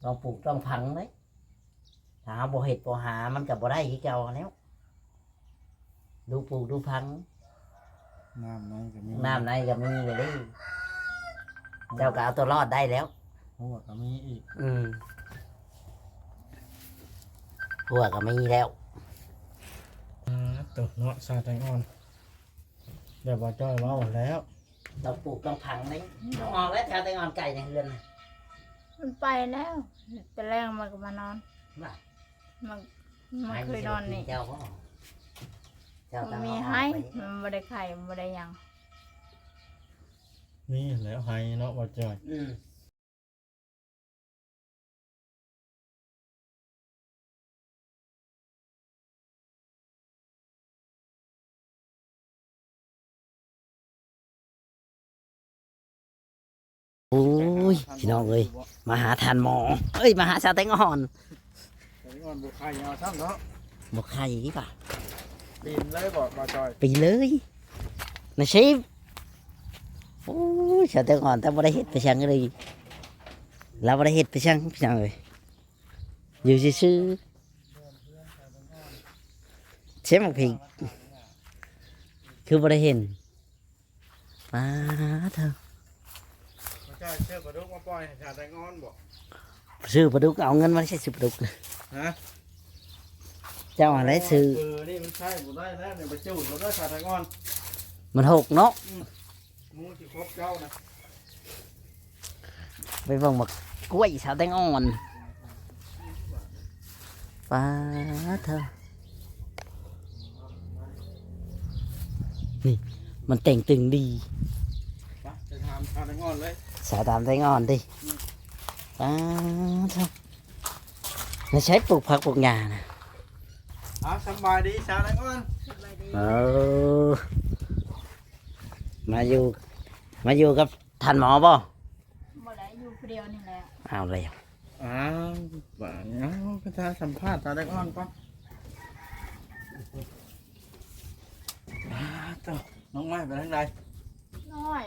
ຕ້ອງປູກຕ້ອງຝັງເດ້. ຖ້າເຮົາບໍ່ເຮັດບໍ່ຫາ ມັນກໍບໍ່ໄດ້ຄືເກົ່າຫັ້ນແຫຼ້ວ. ດູປູກດູຝັງ. ນ້ຳໃນກໍມີ ນ້ຳໃນກໍມີເດ້. ເຈົ້າກໍເອົາຕົວລອດໄດ້ແລ້ວ. ຫົວກໍມີອີກ. ອືມ ຫົວກໍມີແລ້ວ. ອ່າ ໂຕເນາະ ຊາວແຕງອ່ອນ ແບບວ່າຈ້ອຍເວົ້າແລ້ວ ຕ້ອງປູກຕ້ອງຝັງເດ້. ຕ້ອງອອກແລ້ວ ຊາວແຕງອ່ອນ ໄກ່ໃນເຮືອນນະ. ມັນໄປແລ້ວ ແຕ່ແລງມັນກໍມານອນ. ວ່າ ມັນ ມັນເຄີຍນອນນີ້. ເຈົ້າບໍ່ ເຈົ້າ ມັນມີໄຮ່ ມັນບໍ່ໄດ້ໄຂ່ ມັນບໍ່ໄດ້ຫຍັງ. ມີແລ້ວໄຮ່ເນາະ ບໍ່ຈ້ອຍ. ອືມ. ໂອ້ຍ ພີ່ນ້ອງເອີຍ ມາຫາທ່ານໝໍ ເອີຍ ມາຫາສາວແຕງອ່ອນ. ສາວແຕງອ່ອນບໍ່ໄຂ່ເອົາຊ້ຳເນາະ. ບໍ່ໄຂ່ຕິວ່າ. ປີນເລີຍບໍ່ ບໍ່ຈ່ອຍ? ປີນເລີຍ. ນະຊິບ ໂອ້ຍ ສາວແຕງອ່ອນ ແຕ່ບໍ່ໄດ້ເຮັດໄປສັງເລີຍ ລາວບໍ່ໄດ້ເຮັດໄປສັງ ພີ່ນ້ອງເອີຍ ຢູ່ຊື່ໆ. ເຊຍໝາກພິກ ຄືບໍ່ໄດ້ເຫັນ. ປາດເທີ ເຈົ້າຊື້ປາດຸກມາປ່ອຍໃຫ້ຊາວແຕງອ່ອນບໍ່? ຊື້ປາດຸກ ເອົາເງິນມາໃຊ້ຊື້ປາດຸກນະ. ຮະ? ເຈົ້າຫັ້ນແຫຼະຊື້. ເອີ ນີ້ມັນໃຊ້ບໍ່ໄດ້ແລ້ວນີ້ ໄປຈູດແລ້ວເດີຊາວແຕງອ່ອນ. ມັນຫົກເນາະ. ອືມ. ໝູຊິຄົບເຈົ້ານະ. ໄປເບິ່ງໝາກກ້ວຍສາວແຕງອ່ອນ. ປາດເທີ ນີ້ມັນເຕ່ງຕຶງດີ. ໄປ ໄປຖາມສາວແຕງອ່ອນເລີຍ. ສາວຕາມແຕງອ່ອນຕິ. ອືມ. ປາດເທີ ໃນໃຊ້ປູກຜັກປູກຫຍ້ານະ. ເອົາ ສະບາຍດີສາວແຕງອ່ອນ. ສະບາຍດີ. ເອີ ມາຢູ່ ມາຢູ່ກັບທ່ານໝໍບໍ່? ບໍ່ໄດ້ ຢູ່ຜູ້ດຽວນີ້ແຫຼະ. ເອົາແລ້ວ ອ້າວ ບາດນີ້ ເອົາ ໄປຖ້າສຳພາດສາວແຕງອ່ອນກ່ອນ. ອ້າວ ໂຕ ນ້ອງໄມ້ໄປທາງໃດ? ນ້ອງໄມ້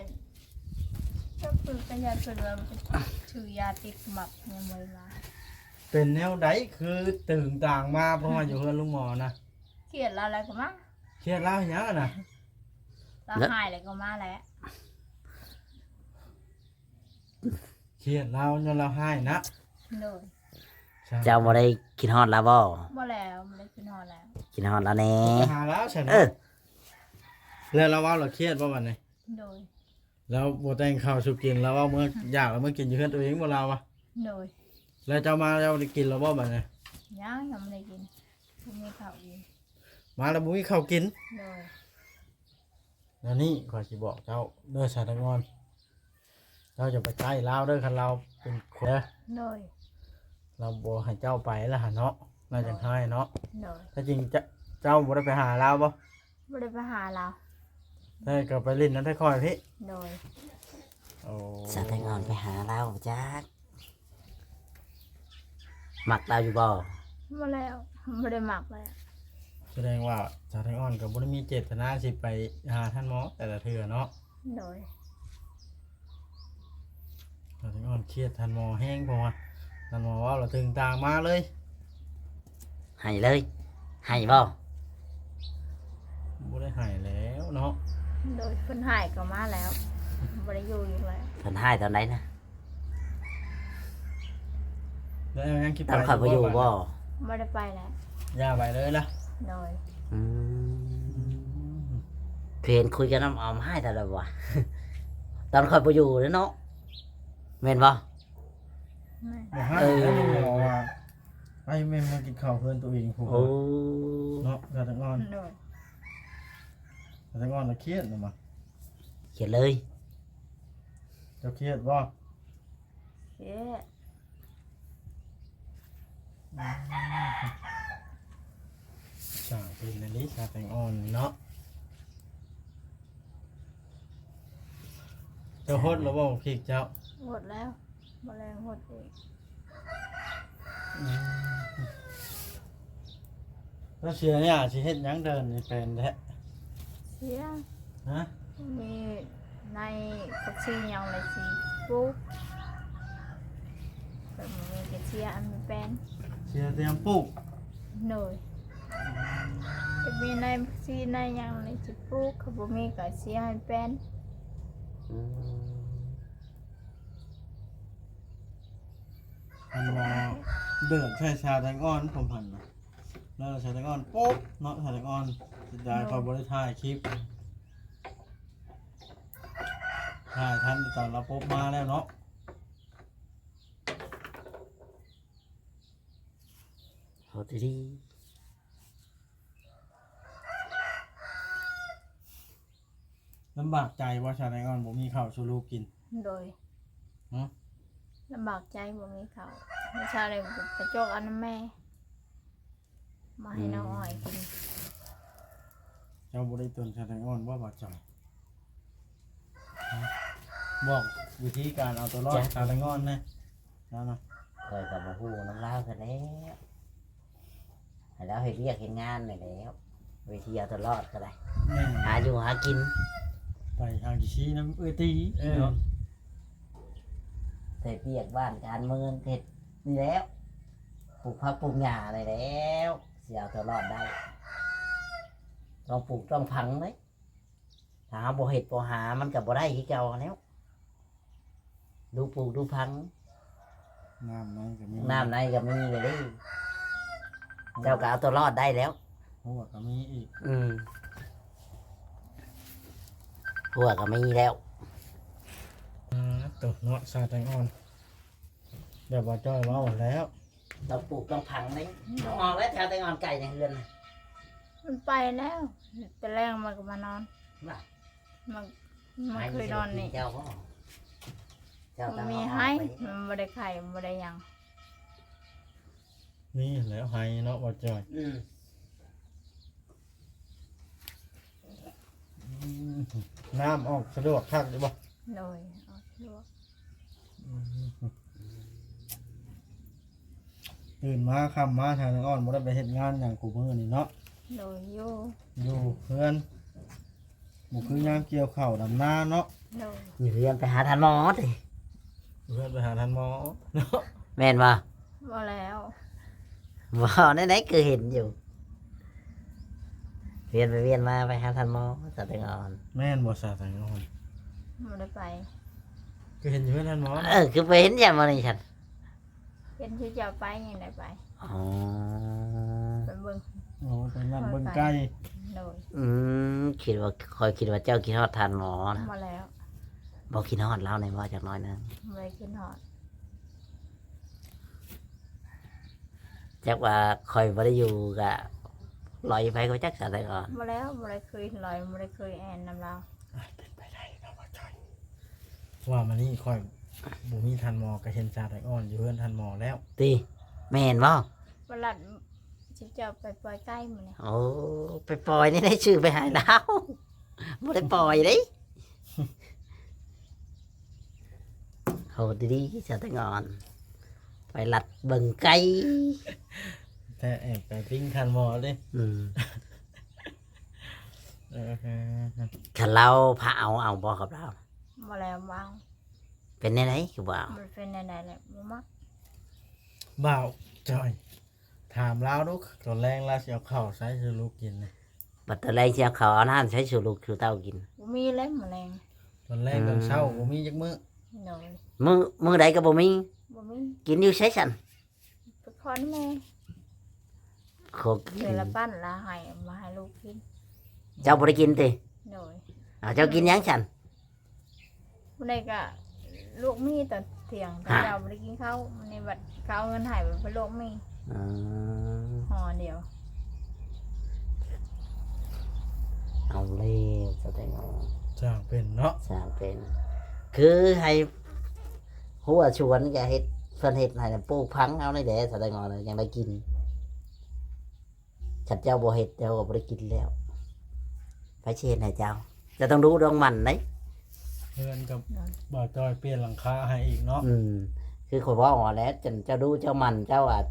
ກໍຄືໄປຢາເພິ່ນວ່າໄປຊື້ຢາຕິດໝັກ ຍັງບໍ່ໄດ້ມາ. ເປັນແນວໃດຄືຕຶງຕ່າງມາ ເພາະວ່າຢູ່ເຮືອນລຸງໝໍນະ? ຄຽດລາວແລ້ວກໍມາ. ຄຽດລາວຫຍັງຫັ້ນນະ? ລາວຫາຍແລ້ວກໍມາແຫຼະ. ຄຽດລາວຍ້ອນລາວຫາຍນະ. ໂດຍ. ເຈົ້າບໍ່ໄດ້ຄິດຮອດລາວບໍ່? ບໍ່ແລ້ວ ບໍ່ໄດ້ຄິດຮອດແລ້ວ. ຄິດຮອດລາວແດ່. ໄປຫາລາວຊັ້ນເນາະ. ເອີ ແລ້ວລາວເວົ້າລາວຄຽດບໍ່ບັດນີ້? ໂດຍ. ລາວບໍ່ແຕ່ງເຂົ້າສູ່ກິນ ລາວເວົ້າເມືອ ຢາກລາວເມືອກິນຢູ່ເຮືອນຕົວເອງບໍ່ລາວວະ? ໂດຍ. ແລ້ວເຈົ້າມາເຈົ້າໄດ້ກິນແລ້ວບໍ່ບັດນີ້? ຍັງ ຍັງບໍ່ໄດ້ກິນ ບໍ່ມີເຂົ້າກິນ. ມາແລ້ວບໍ່ມີເຂົ້າກິນ? ໂດຍ. ແນວນີ້ຂ້ອຍຊິບອກເຈົ້າເດີ ຊາວແຕງອ່ອນ ເຈົ້າຢ່າໄປໃກ້ລາວເດີ ຄັນລາວເປັນຄົນເດີ. ໂດຍ. ລາວບໍ່ໃຫ້ເຈົ້າໄປລະຫັ້ນເນາະ ລາວຈັ່ງຮ້າຍເນາະ. ໂດຍ. ແທ້ຈິງ ເຈົ້າ ເຈົ້າບໍ່ໄດ້ໄປຫາລາວບໍ່? ບໍ່ໄດ້ໄປຫາລາວ. ແທ້ກໍໄປຫຼິ້ນນຳແຕ່ຂ້ອຍພີ້. ໂດຍ. ໂອ້ ຊາວແຕງອ່ອນໄປຫາລາວຈັກ ມັກລາວຢູ່ບໍ່? ບໍ່ແລ້ວ ບໍ່ໄດ້ມັກແລ້ວ. ສະແດງວ່າຊາວແຕງອ່ອນກໍບໍ່ໄດ້ມີເຈດຕະນາຊິໄປຫາທ່ານໝໍແຕ່ລະເທື່ອເນາະ. ໂດຍ. ຊາວແຕງອ່ອນຄຽດທ່ານໝໍແຮງ ເພາະວ່າທ່ານໝໍເວົ້າລະຕຶງຕ່າງມາເລີຍ. ໃຫ້ເລີຍ ໃຫ້ບໍ່? ບໍ່ໄດ້ໃຫ້ແລ້ວເນາະ. ໂດຍ. ເພິ່ນຫາຍກໍມາແລ້ວ ບໍ່ໄດ້ຢູ່ອີກແລ້ວ. ເພິ່ນຫາຍຕອນໃດນະ? ແລ້ວຍັງຄິດໄປ ຕອນຂ້ອຍບໍ່ຢູ່ບໍ່? ບໍ່ໄດ້ໄປແລ້ວ. ຢ່າໄປເລີຍລະ. ໂດຍ. ອືມ ອືມ ຄືເຫັນຄຸຍກັນນຳອອມຫາຍຕະຫຼອດວ່າ ຕອນຂ້ອຍບໍ່ຢູ່ເດ້ເນາະ ແມ່ນບໍ່? ແມ່ນ. ບໍ່ໃຫ້ ເອີ ແລ້ວຍັງບອກວ່າ ໄປແມ່ນມາກິນເຂົ້າເຮືອນຕົວເອງພຸ້ນ. ໂອ້ ເນາະ ຊາວແຕງອ່ອນ. ໂດຍ. ຊາວແຕງອ່ອນລະຄຽດນະມະ. ຄຽດເລີຍ. ເຈົ້າຄຽດບໍ່? ຄຽດ. ອືມ ຊ່າງເປັນອັນນີ້ ຊາວແຕງອ່ອນເນາະ. ເຈົ້າຫົດແລ້ວບໍ່ ພິກເຈົ້າ? ຫົດແລ້ວ. ບໍ່ແລງຫົດອີກ. ອືມ ແລ້ວເສຍນີ້ຊິເຮັດຫຍັງເດີນີ້ ແປນແທ້? ເສຍ. ຮະ? ມີໃນຜັກຊີຫຍັງລະຊິປູກ ໄປ ບໍ່ມີກໍເສຍໃຫ້ແປນ. ເສຍແຕ່ຫຍັງປູກ? ໂດຍ. ກໍມີໃນທີ່ໃນຫຍັງນີ້ຊິປູກ, ຄັນບໍ່ມີກໍເສຍໃຫ້ແປນ. ອືມ ອັນວ່າເດີນໃສ່ຊາແຕງອ່ອນ ຜົມຫັນນະ ເດີນໃສ່ແຕງອ່ອນ ໂປະເນາະ ຊາແຕງອ່ອນ. ເສຍດາຍຂ້ອຍບໍ່ໄດ້ຖ່າຍຄລິບ, ຖ່າຍທັນແຕ່ຕອນລາວປົບມາແລ້ວເນາະ. ເອົາດີໆ ລຳບາກໃຈບໍ່ ຊາແຕງອ່ອນ ບໍ່ມີເຂົ້າສູ່ລູກກິນ? ໂດຍ. ຫຶ? ລຳບາກໃຈບໍ່ມີເຂົ້າ. ມື້ເຊົ້ານີ້ໄປຈອກເອົານຳແມ່ ມາໃຫ້ນ້ອງອ້ອຍກິນ. ເຈົ້າບໍ່ໄດ້ຕົນຊາແຕງອ່ອນບໍ່ ບ່າວຈອຍ? ບອກວິທີການເອົາຕົວລອດຊາແຕງອ່ອນແດ່. ນັ້ນນະ ຂ້ອຍກໍບໍ່ຮູ້ນຳລາວຊະແລ້ວ. ໃຫ້ລາວເຮັດວຽກເຮັດງານນີ້ແຫຼະ ວິທີເອົາຕົວລອດກໍໄດ້. ແມ່ນ. ຫາຢູ່ຫາກິນ ໄປຫາກິນຊີ້ນຳເອື້ອຍຕີ. ເອີ ເນາະ. ເຮັດວຽກບ້ານການເມືອງ ເຮັດນີ້ແຫຼະ ປູກຜັກປູກຫຍ້ານີ້ແຫຼະ ຊິເອົາຕົວລອດໄດ້. ຕ້ອງປູກຕ້ອງຝັງເດ້. ຖ້າເຮົາບໍ່ເຮັດບໍ່ຫາ ມັນກໍບໍ່ໄດ້ຄືເກົ່າຫັ້ນແຫຼ້ວ. ດູປູກດູຝັງ ນ້ຳໃນກໍມີ ນ້ຳໃນກໍມີເລີຍເດ້. ເຈົ້າກໍເອົາຕົວລອດໄດ້ແລ້ວ ຫົວກໍມີອີກ. ອືມ ຫົວກໍມີແລ້ວ. ອ່າ ໂຕເນາະ ຊາແຕງອ່ອນ ແບບວ່າຈ້ອຍເວົ້າແລ້ວ ຕ້ອງປູກຕ້ອງຝັງເດ້. ອືມ ຕ້ອງອອກແລ້ວ ຊາແຕງອ່ອນ ໄກ່ໃນເຮືອນນະ. ມັນໄປແລ້ວ ແຕ່ແລງມັນກໍມານອນ. ວ່າ ມັນ ມັນເຄີຍນອນນີ້. ເຈົ້າບໍ່ ເຈົ້າກໍເອົາອອກໄປ. ມັນມີໄຮ່ ມັນບໍ່ໄດ້ໄຂ່ ມັນບໍ່ໄດ້ຫຍັງ. ນີ້ແຫຼະໄຮ່ເນາະ ບ່າວຈອຍ. ອືມ ອືມ ນ້ຳອອກສະດວກຄັກຢູ່ບໍ່? ໂດຍ ອອກສະດວກ. ອືມ ຕື່ນມາຄ່ຳມາ ຊາແຕງອ່ອນບໍ່ໄດ້ໄປເຮັດງານຫຍັງຄູ່ມື້ນີ້ເນາະ? ໂດຍ ຢູ່ ຢູ່ເຮືອນ ບໍ່ຄືຍາມກ່ຽວເຂົ້າດຳນາເນາະ. ໂດຍ. ຢູ່ເຮືອນໄປຫາທ່ານໝໍຕິ? ເຮືອນໄປຫາທ່ານໝໍເນາະ. ແມ່ນບໍ່? ບໍ່ແລ້ວ. ບໍ່ ແນວໃດຄືເຫັນຢູ່ ວຽນໄປວຽນມາໄປຫາທ່ານໝໍ ຊາແຕງອ່ອນ. ແມ່ນບໍ່ ຊາແຕງອ່ອນ? ບໍ່ໄດ້ໄປ. ຄືເຫັນຢູ່ເຮືອນທ່ານໝໍ? ເອີ ຄືໄປເຫັນຫຍັງມື້ນີ້ຊັ້ນ? ເຫັນເຂົາເຈົ້າໄປ ຍັງໄດ້ໄປ. ອໍ ໄປເບິ່ງ. ໂອ້ ໄປເບິ່ງໄກ່. ໂດຍ. ອືມ ຄິດວ່າ ຂ້ອຍຄິດວ່າເຈົ້າຄິດຮອດທ່ານໝໍນະ. ບໍ່ແລ້ວ. ບໍ່ຄິດຮອດລາວແດ່ບໍ່ ຈັກໜ້ອຍໜຶ່ງ? ບໍ່ໄດ້ຄິດຮອດ. ຈັກວ່າຂ້ອຍບໍ່ໄດ້ຢູ່ກະລອຍໄປກໍຈັກ ຊາແຕງອ່ອນ. ບໍ່ແລ້ວ ບໍ່ໄດ້ເຄີຍລອຍ ບໍ່ໄດ້ເຄີຍແອ່ນນຳລາວ. ອາດເປັນໄປໄດ້ເນາະ ບ່າວຈອຍ. ວ່າມື້ນີ້ຂ້ອຍບໍ່ມີທ່ານໝໍ ກໍເຫັນຊາແຕງອ່ອນຢູ່ເຮືອນທ່ານໝໍແລ້ວ. ຕິ ແມ່ນບໍ່? ບໍ່ລັດ ຊິເຈົ້າໄປປ່ອຍໄກ່ມື້ນີ້. ໂອ້ ໄປປ່ອຍນີ້ໄດ້ຊື່ໄປໃຫ້ລາວ ບໍ່ໄດ້ປ່ອຍເດ້. ໂຫ ດີໆ ຊາແຕງອ່ອນ ໄປລັດເບິ່ງໄກ່ ແຕ່ແອບໄປປີ້ງທ່ານໝໍເດ້. ອືມ ເອີ ຄັນລາວພາເອົາ ເອົາບໍ່ກັບລາວ? ບໍ່ແລ້ວ ບໍ່ເອົາ. ເປັນແນວໃດຄືບໍ່ເອົາ? ມັນເປັນແນວໃດແຫຼະ ບໍ່ມັກ. ບ່າວຈອຍ ຖາມລາວດູ ຕອນແລງລາວຊິເອົາເຂົ້າໃສສູ່ລູກກິນນະ? ບັດຕອນແລງຊິເອົາເຂົ້າເອົານ້ຳໃສສູ່ລູກສູ່ເຕົ້າກິນ? ບໍ່ມີແລ້ວມື້ແລງ. ຕອນແລງ ອືມ ຕອນເຊົ້າບໍ່ມີຈັກມື້? ໂດຍ. ມື້ ມື້ໃດກໍບໍ່ມີ? ບໍ່ມີ. ກິນຢູ່ໃສຊັ້ນ? ໄປຂໍນຳແມ່. ຂໍກິນ ເທື່ອລະປັ້ນລະໃຫ້ມາໃຫ້ລູກກິນ. ເຈົ້າບໍ່ໄດ້ກິນຕິ? ໂດຍ. ອ້າວ ເຈົ້າກິນຫຍັງຊັ້ນ? ມື້ໃດກະລວກໝີ່ຕອນທ່ຽງ ຮະ ເຈົ້າບໍ່ໄດ້ກິນເຂົ້າ. ມື້ນີ້ບັດເຂົາເອົາເງິນໃຫ້ ບັດໄປລວກໝີ່. ອືມ ຫໍ່ດຽວ. ເອົາແລ້ວ ສະແດງວ່າຊ່າງເປັນເນາະ ຊ່າງເປັນ. ຄືໃຫ້ຮົ້ວສວນກະເຮັດ ເພິ່ນເຮັດໃຫ້ ປູກຝັງເອົານີ້ແຫຼະ ສະແດງວ່າຍັງໄດ້ກິນ. ຄັນເຈົ້າບໍ່ເຮັດ ເຈົ້າກໍບໍ່ໄດ້ກິນແລ້ວ. ໃຜຊິເຮັດໃຫ້ເຈົ້າ? ເຈົ້າຕ້ອງດຸດອງໝັ່ນເດ້. ເຮືອນກັບບ່າວຈ້ອຍປ່ຽນຫຼັງຄາໃຫ້ອີກເນາະ. ອືມ ຄືຂ້ອຍເວົ້າຫັ້ນແຫຼະ ເຈົ້າ ເຈົ້າດຸເຈົ້າໝັ່ນ ເຈົ້າອາດ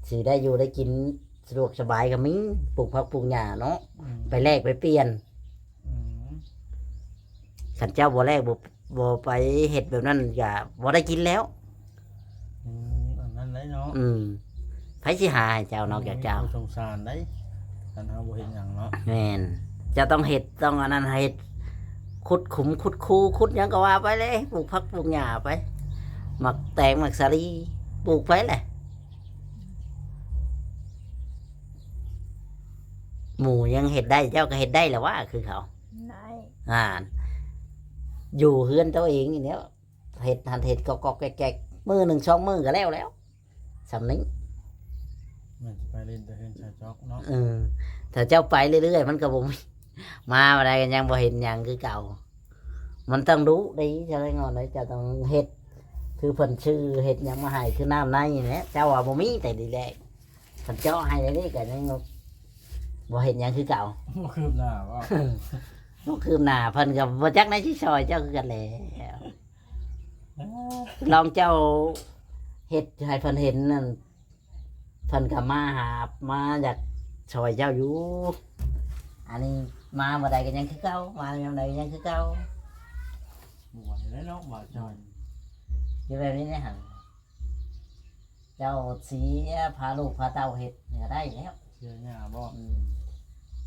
ຊິໄດ້ຢູ່ໄດ້ກິນສະດວກສະບາຍກໍມີ ປູກຜັກປູກຫຍ້າເນາະ. ອືມ ໄປແລກໄປປ່ຽນ. ອືມ ຄັນເຈົ້າບໍ່ແລກ ບໍ່ ບໍ່ໄປເຮັດແບບນັ້ນ ກະບໍ່ໄດ້ກິນແລ້ວ. ອືມ ເນາະ ອືມ ໃຜຊິຫາໃຫ້ເຈົ້ານອກຈາກເຈົ້າ? ບໍ່ມີຜູ້ສົງສານໃດ໋ ຄັນເຮົາບໍ່ເຮັດຫຍັງເນາະ. ແມ່ນ ເຈົ້າຕ້ອງເຮັດ ຕ້ອງອັນນັ້ນ ເຮັດ ຂຸດຂຸມ ຂຸດຄູ ຂຸດຫຍັງກໍວ່າໄປເລີຍ ປູກຜັກປູກຫຍ້າໄປ ໝາກແຕງ ໝາກສາລີ ປູກໄປແຫຼະ. ໝູ່ຍັງເຮັດໄດ້ ເຈົ້າກໍເຮັດໄດ້ລະຫວາ ຄືເຂົາ. ໄດ້ ອ່າ ຢູ່ເຮືອນໂຕເອງນີ້ແຫຼ້ວ ເຮັດຫັ້ນເຮັດກອກໆແກກໆ ມື້ໜຶ່ງສອງມື້ກໍແລ້ວແລ້ວ ສ່ຳນີ້. ແມ່ນ ຊິໄປຫຼິ້ນແຕ່ເຮືອນຊາວຈອກເນາະ. ເອີ ຖ້າເຈົ້າໄປເລື້ອຍໆ ມັນກໍບໍ່ມີ ມາບໍ່ໄດ້ ກໍຍັງບໍ່ເຫັນຫຍັງຄືເກົ່າ. ມັນຕ້ອງດຸເດ້ ເຈົ້າໄດ້ງອນເດ້ ເຈົ້າຕ້ອງເຮັດ ຄືເພິ່ນຊື້ເຮັດຫຍັງມາໃຫ້ ຄືນ້ຳໃນນີ້ແຫຼະ ເຈົ້າວ່າບໍ່ມີແຕ່ທີແລກ ເພິ່ນເຈາະໃຫ້ແລ້ວນີ້ກໍຍັງບໍ່ເຮັດຫຍັງຄືເກົ່າ. ບໍ່ຄືບໜ້າບໍ່? ບໍ່ຄືບໜ້າ ເພິ່ນກໍບໍ່ຈັກແນວຊິຊ່ອຍເຈົ້າຄືກັນແຫຼະ. ລອງເຈົ້າເຮັດໃຫ້ເພິ່ນເຫັນນັ້ນ ເພິ່ນກໍມາຫາ ມາຢາກຊ່ອຍເຈົ້າຢູ່. ອັນນີ້ມາມື້ໃດກໍຍັງຄືເກົ່າ ມາຍາມໃດກໍຍັງຄືເກົ່າ. ບໍ່ໄຫວແລ້ວເນາະ ບ່າວຈອຍ. ຢູ່ແບບນີ້ແຫຼະຫັ້ນ ເຈົ້າເສຍພາລູກພາເຕົ້າເຮັດກໍໄດ້ແລ້ວ. ເສຍຫຍ້າບໍ່? ອືມ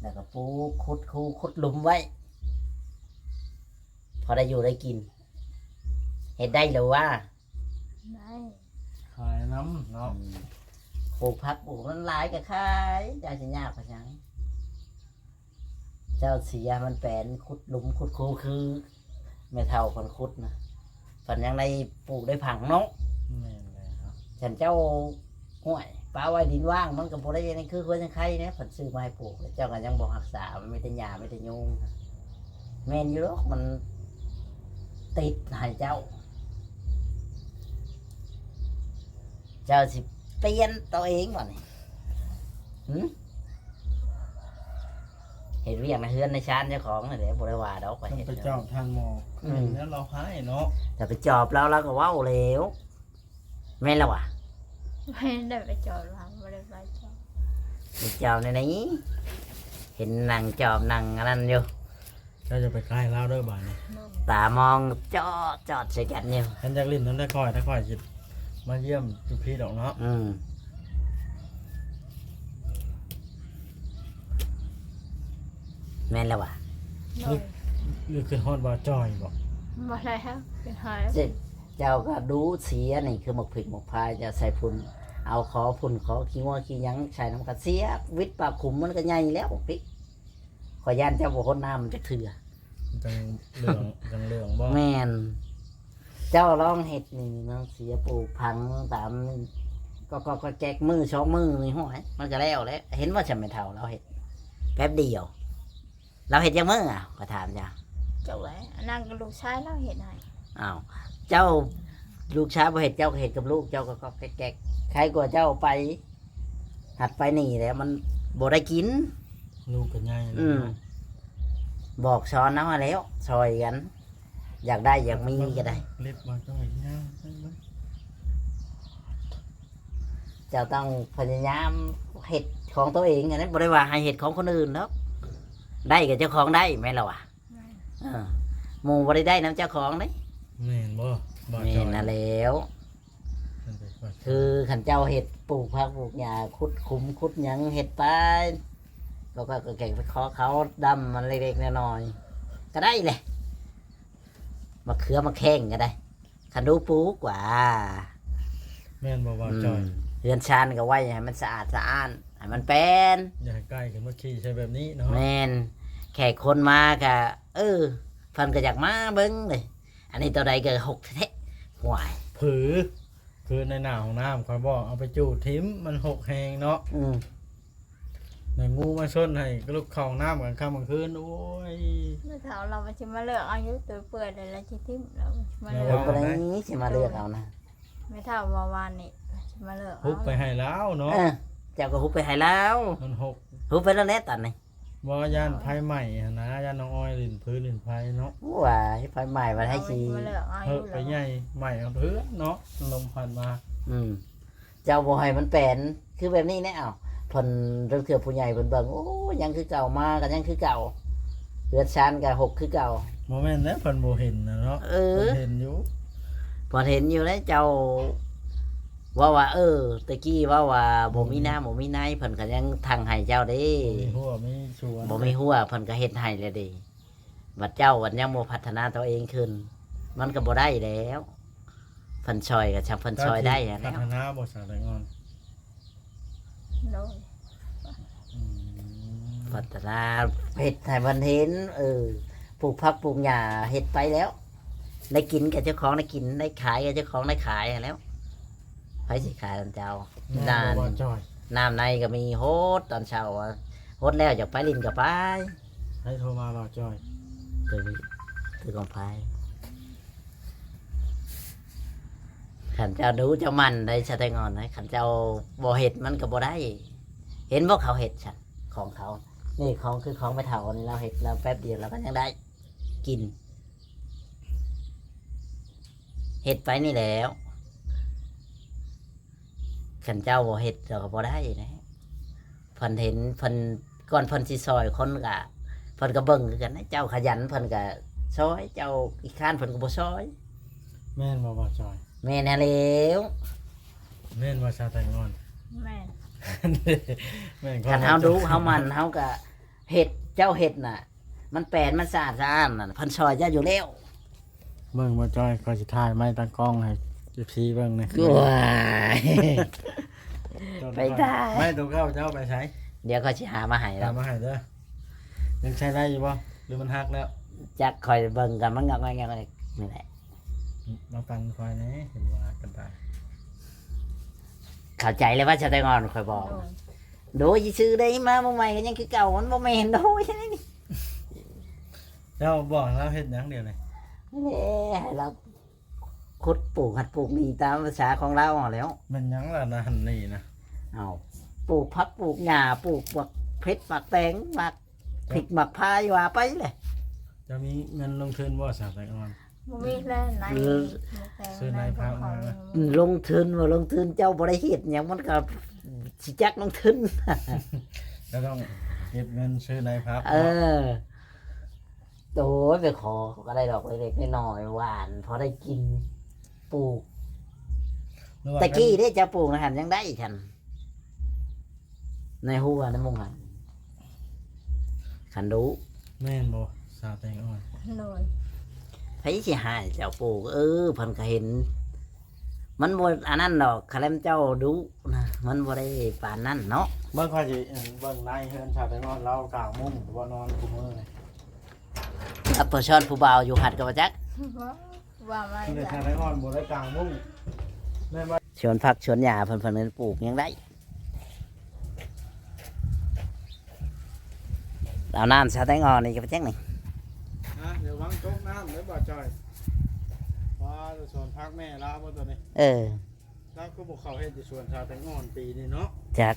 ແລ້ວກໍປູກ ຂຸດຄູ ຂຸດຫຼຸມໄວ້ ພໍໄດ້ຢູ່ໄດ້ກິນ. ເຮັດໄດ້ຫຼືວ່າ? ໄດ້ ຂາຍນຳເນາະ. ອືມ ປູກຜັກປູກມັນຫຼາຍກໍຂາຍ ເຈົ້າຊິຍາກໄປຫຍັງ? ເຈົ້າເສຍມັນແປນ ຂຸດຫຼຸມ ຂຸດຄູ ຄືແມ່ເຖົ້າເພິ່ນຂຸດນະ ເພິ່ນຍັງໄດ້ປູກໄດ້ຝັງເນາະ. ແມ່ນແລ້ວ ຄັນເຈົ້າ ຫ້ວຍ ປະໄວ້ດິນວ່າງ ມັນກໍບໍ່ໄດ້ ຄືຄວນຍັງໄຄແນະ ເພິ່ນຊື້ມາໃຫ້ປູກ ເຈົ້າກໍຍັງບໍ່ຮັກສາ ມັນມີແຕ່ຫຍ້າ ມີແຕ່ຍຸງ. ແມ່ນຢູ່ດອກ ມັນຕິດໃຫ້ເຈົ້າ. ເຈົ້າຊິປ່ຽນໂຕເອງບໍ່ນີ້? ຫື? ເຮັດວຽກໃນເຮືອນໃນຊານເຈົ້າຂອງນັ້ນແຫຼະ ບໍ່ໄດ້ວ່າດອກ ຂ້ອຍເຮັດ ໄປຈອບທ່ານໝໍ. ອືມ ແລ້ວລາວຮ້າຍເນາະ. ຖ້າໄປຈອບລາວ ລາວກໍເວົ້າແລ້ວ ແມ່ນລະຫວາ? ແມ່ນ ໄດ້ໄປຈອບລາວ ບໍ່ໄດ້ໄປຈອບ ໄປຈອບໃນນີ້ ເຫັນນັ່ງຈອບນັ່ງອັນນັ້ນຢູ່. ເຈົ້າຢ່າໄປໃກ້ລາວເດີບາດນີ້ ຕາມອງຈອດໆໃສ່ກັນຢູ່. ຄັນຢາກຫຼິ້ນນຳແຕ່ຂ້ອຍ ແຕ່ຂ້ອຍຊິມາຢ້ຽມຢູ່ພີ້ດອກເນາະ. ອືມ ແມ່ນແລ້ວຫວາ? ໂດຍ ຫຼື ຫຼືຄິດຮອດບ່າວຈອຍບໍ? ບໍ່ແລ້ວ ຄິດຮອດ. ເຈົ້າກໍດຸເສຍນີ້ ຄືໝາກພິກໝາກພາຍ ເຈົ້າໃສ່ຝຸ່ນ ເອົາຂໍຝຸ່ນ ຂໍຂີ້ງົວຂີ້ຫຍັງໃສ່ນຳ ກໍເສຍ ວິດປາກຂຸມ ມັນກໍໃຫຍ່ແລ້ວບັກພິກ. ຂ້ອຍຢ້ານເຈົ້າບໍ່ຫົດນ້ຳມັນຈັກເທື່ອ ຈັ່ງເຫຼືອງ ຈັ່ງເຫຼືອງບໍ່? ແມ່ນ ເຈົ້າລອງເຮັດນີ້ນະ ເສຍປູກຝັງຕາມກໍ ກໍ ກໍແກກ ມື້ສອງມື້ນີ້ ຫ້ວຍ ມັນກໍແລ້ວແຫຼະ. ເຫັນບໍ່ ຊຳແມ່ເຖົ້າລາວເຮັດແປັບດຽວ ລາວເຮັດຈັກມື້ອະ? ຂ້ອຍຖາມເຈົ້າ. ຈັກແຫຼະ ອັນນັ້ນກໍລູກຊາຍລາວເຮັດໃຫ້. ອ້າວ ເຈົ້າ ລູກຊາຍບໍ່ເຮັດ ເຈົ້າກໍເຮັດກັບລູກເຈົ້າ ກໍ ກໍແກກໆ ໃຄກວ່າເຈົ້າໄປ ຫັດໄປນີ້ແຫຼະ ມັນບໍ່ໄດ້ກິນ ລູກກໍໃຫຍ່ແລ້ວ. ອືມ ເນາະ ບອກສອນເອົາຫັ້ນແຫຼ້ວ ຊ່ອຍກັນ ຢາກໄດ້ຢາກມີກໍໄດ້. ເລັບມາກໍໄດ້ຍ່າງໄປເບິ່ງ. ເຈົ້າຕ້ອງພະຍາຍາມເຮັດຂອງໂຕເອງຫັ້ນແຫຼະ ບໍ່ໄດ້ວ່າໃຫ້ເຮັດຂອງຄົນອື່ນດອກ. ໄດ້ກໍເຈົ້າຂອງໄດ້ ແມ່ນລະຫວາ? ແມ່ນ ເອີ ໝູ່ບໍ່ໄດ້ໄດ້ນຳເຈົ້າຂອງເດ້. ແມ່ນບໍ່? ບໍ່ ແມ່ນຫັ້ນແຫຼ້ວ. ມັນເປັນ ຄືຄັນເຈົ້າເຮັດປູກຜັກປູກຫຍ້າ ຂຸດຂຸມຂຸດຫຍັງເຮັດໄປ ກໍ ກໍແກງໄປຂໍເຂົາດຳມັນເລັກໆນ້ອຍໆກໍໄດ້ແຫຼະ ມະເຂືອມະແຂ້ງກໍໄດ້ ຄັນດູປູກວ່າ. ແມ່ນບໍ່ ບ່າວຈອຍ? ອືມ ເຮືອນຊານກໍໄວ້ໃຫ້ມັນສະອາດສະອ້ານ ໃຫ້ມັນແປນ ຢ່າໃຫ້ໄກ່ຂຶ້ນມາຂີ່ໃສ່ແບບນີ້ເນາະ. ແມ່ນ ແຂກຄົນມາກໍ ເອີ ເພິ່ນກໍຢາກມາເບິ່ງເດ້. ອັນນີ້ໂຕໃດກໍຫົກແທ້ໆ ຫ້ວຍ ຜື ຄືໃນໜ້າຫ້ອງນ້ຳ ຂ້ອຍບອກເອົາໄປຈູດຖິ້ມ ມັນຫົກແຮງເນາະ. ອືມ ໃນງູມາຊົນໃຫ້ລູກເຂົ້າຫ້ອງນ້ຳກາງຄ່ຳກາງຄືນ. ໂອ້ຍ ແມ່ເຖົ້າລາວວ່າຊິມາເລືອກເອົາຢູ່ ໂຕເປື່ອຍແລ້ວລາວຊິຖິ້ມ ລາວວ່າຊິມາເລືອກເອົາ. ໂຕໃດຊິມາເລືອກເອົານະ? ແມ່ເຖົ້າວ່າວານນີ້ຊິມາເລືອກເອົາ ຮຸບໄປໃຫ້ລາວເນາະ. ເອີ ເຈົ້າກໍຮຸບໄປໃຫ້ລາວ ມັນຫົກ ຮຸບໄປແລ້ວແຫຼະຕອນນີ້. ບໍ່ ຢ້ານໄຟໄໝ້ຫັ້ນນະ ຢ້ານນ້ອງອ້ອຍຫຼິ້ນຜືຫຼິ້ນໄຟເນາະ. ວ້າຍ ໄຟໄໝ້ບັດໃຫ້ຊິ ເຮີ້ຍ ໄຟໃຫຍ່ໄໝ້ເອົາເຮືອນເນາະ ລົມພັດມາ. ອືມ ເຈົ້າບໍ່ໃຫ້ມັນແປນ ຄືແບບນີ້ແນ່. ເອົາ ເພິ່ນ ລາງເທື່ອຜູ້ໃຫຍ່ເພິ່ນເບິ່ງ ໂອ້ ຍັງຄືເກົ່າ ມາກໍຍັງຄືເກົ່າ ເຮືອນຊານກໍຫົກຄືເກົ່າ. ບໍ່ແມ່ນແລ້ວ ເພິ່ນບໍ່ເຫັນນະເນາະ. ເອີ ເພິ່ນເຫັນຢູ່ ເພິ່ນເຫັນຢູ່ແລ້ວ ເຈົ້າ ເວົ້າວ່າ ເອີ ແຕ່ກີ້ເວົ້າວ່າບໍ່ມີນາ ອືມ ບໍ່ມີນາຍ ເພິ່ນກໍຍັງທັງໃຫ້ເຈົ້າເດ້ ບໍ່ມີຮົ້ວມີສວນ ບໍ່ມີຮົ້ວ ເພິ່ນກໍເຮັດໃຫ້ແລ້ວເດ້. ບັດເຈົ້າບັດຍັງບໍ່ພັດທະນາຕົວເອງຂຶ້ນ ມັນກໍບໍ່ໄດ້ແລ້ວ. ເພິ່ນຊ່ອຍກໍຊ່ຳເພິ່ນຊ່ອຍໄດ້ຫັ້ນແຫຼ້ວ. ພັດທະນາບໍ່ສາວແຕງອ່ອນ? ໂດຍ ອືມ ພັດທະນາ ເຮັດໃຫ້ເພິ່ນເຫັນ ເອີ ປູກຜັກປູກຫຍ້າເຮັດໄປແລ້ວ ໄດ້ກິນກໍເຈົ້າຂອງໄດ້ກິນ ໄດ້ຂາຍກໍເຈົ້າຂອງໄດ້ຂາຍຫັ້ນແຫຼ້ວ. ໃຜຊິຂາຍນຳເຈົ້າ? ແມ່ນບໍ່ ບ່າວຈ້ອຍ? ນ້ຳໃນກໍມີ ຫົດຕອນເຊົ້າ ຫົດແລ້ວຢາກໄປຫຼິ້ນກໍໄປ. ໃຜໂທມາ ບ່າວຈ້ອຍ? ຄື ຄືຂອງໃຜ? ຄັນເຈົ້າດຸເຈົ້າໝັ່ນໄດ໋ ສາວແຕງອ່ອນເອີຍ ຄັນເຈົ້າບໍ່ເຮັດມັນກໍບໍ່ໄດ້. ເຫັນບໍ່ເຂົາເຮັດຊັ້ນ ຂອງເຂົາ ນີ້ຂອງ ຄືຂອງແມ່ເຖົ້ານີ້ ລາວເຮັດ ລາວແປັບດຽວລາວກໍຍັງໄດ້ກິນ ເຮັດໄປນີ້ແຫຼ້ວ. ຄັນເຈົ້າບໍ່ເຮັດເຈົ້າກໍບໍ່ໄດ້ນະ. ເພິ່ນເຫັນ ເພິ່ນ ກ່ອນເພິ່ນຊິຊ່ອຍຄົນກະ ເພິ່ນກໍເບິ່ງຄືກັນນະ. ເຈົ້າຂະຫຍັນເພິ່ນກໍຊ່ອຍ ເຈົ້າຂີ້ຄ້ານເພິ່ນກໍບໍ່ຊ່ອຍ. ແມ່ນບໍ່ ບ່າວຈ້ອຍ? ແມ່ນຫັ້ນແຫຼ້ວ. ແມ່ນບໍ່ ສາວແຕງອ່ອນ? ແມ່ນ ແມ່ນ. ຄັນເຮົາດຸເຮົາໝັ່ນ ເຮົາກໍເຮັດ ເຈົ້າເຮັດນະ ມັນແປນ ມັນສະອາດສະອ້ານນັ້ນ ເພິ່ນຊ່ອຍເຈົ້າຢູ່ແລ້ວ. ເບິ່ງບໍ່ຈ້ອຍ ຂ້ອຍຊິຖ່າຍໄມ້ຕັ້ງກ້ອງໃຫ້ເອັຟຊີເບິ່ງນີ້. ວ້າຍ ໄປຖ່າຍ ໄມ້ຕົວເກົ່າເຈົ້າໄປໃສ? ດຽວຂ້ອຍຊິຫາມາໃຫ້ ຫາມາໃຫ້ເດີ. ຍັງໃຊ້ໄດ້ຢູ່ບໍ່ ຫຼືມັນຫັກແລ້ວ? ຈັກ ຂ້ອຍເບິ່ງກັນ ມັນງອກແງກນີ້ແຫຼະ. ມາປັ່ນຂ້ອຍແດ່ ເຫັນວ່າກັນຕາຍ. ເຂົ້າໃຈແລ້ວວ່າສາວແຕງອ່ອນ ຂ້ອຍບອກ. ໂດຍ ໂດຍ ຊື່ໄດ້ມາໃໝ່ກໍຍັງຄືເກົ່າ ມັນບໍ່ແມ່ນ ໂດຍ ນີ້. ເຈົ້າບອກໃຫ້ລາວເຮັດຫຍັງດຽວນີ້? ແຫຼະ ໃຫ້ລາວຂຸດປູກ ຫັດປູກນີ້ຕາມພາສາຂອງລາວຫັ້ນແຫຼ້ວ. ແມ່ນຫຍັງລະນັ້ນນີ້ນະ? ເອົ້າ ປູກຜັກປູກຫຍ້າ ປູກໝາກເຜັດໝາກແຕງ ໝາກ ເຈົ້າ ພິກໝາກພາຍ ວ່າໄປແຫຼະ. ເຈົ້າມີເງິນລົງທຶນບໍ່ ສາວແຕງອ່ອນ? ບໍ່ມີແລ້ວ ໃນ ເອີ ຊື້ໃນພັກມາ ອືມ ລົງທຶນບໍ່ລົງທຶນ ເຈົ້າບໍ່ໄດ້ເຮັດຫຍັງ ມັນກໍຊິຈັກລົງທຶນ. ເຈົ້າຕ້ອງເກັບເງິນຊື້ໃນພັກ ເອີ ເນາະ. ໂອ້ຍ ໄປຂໍເຂົາກໍໄດ້ດອກເລັກໆນ້ອຍໆ ຫວ່ານພໍໄດ້ກິນ ປູກ. ແຕ່ກີ້ເດ້ເຈົ້າປູກນະຫັ້ນ ຍັງໄດ້ຫັ້ນ ໃນຫົວໃນມຸງຫັ້ນ ຄັນດຸ. ແມ່ນບໍ່ ສາວແຕງອ່ອນ? ໂດຍ. ໃຜຊິໃຫ້ເຈົ້າປູກ? ເອີ ເພິ່ນກໍເຫັນ ມັນບໍ່ອັນນັ້ນດອກ ຄະແລມເຈົ້າດຸນະ ມັນບໍ່ໄດ້ປານນັ້ນເນາະ. ເບິ່ງ ຂ້ອຍຊິເບິ່ງໃນເຮືອນສາວແຕງອ່ອນ ລາວກາງມຸ້ງບໍ່ນອນຄູ່ມື້ນີ້. ອັບເປີຊອນຜູ້ບ່າວຢູ່ຫັດກໍບໍ່ຈັກ ວ່າມາ ເຮືອນສາວແຕງອ່ອນບໍ່ໄດ້ກາງມຸ້ງ ແມ່ນບໍ່? ສວນຜັກສວນຫຍ້າເພິ່ນ ເພິ່ນປູກຫຍັງໄດ້. ເອົານ້ຳສາວແຕງອ່ອນນີ້ກໍໄປແຈ້ງນີ້ ຮະ ລະວັງຕົກນ້ຳເດີ ບ່າວຈ້ອຍ. ວ່າສວນຜັກແມ່ລາວບໍ່ຕົວນີ້? ເອີ ລາວຄືບໍ່ເຂົ້າເຮັດຢູ່ສວນສາວແຕງອ່ອນປີນີ້ເນາະ? ຈັກ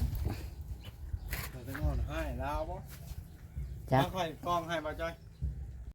ສາວແຕງອ່ອນໃຫ້ລາວບໍ່? ຈັກ ມາຂ້ອຍກ້ອງໃຫ້ ບ່າວຈ້ອຍ.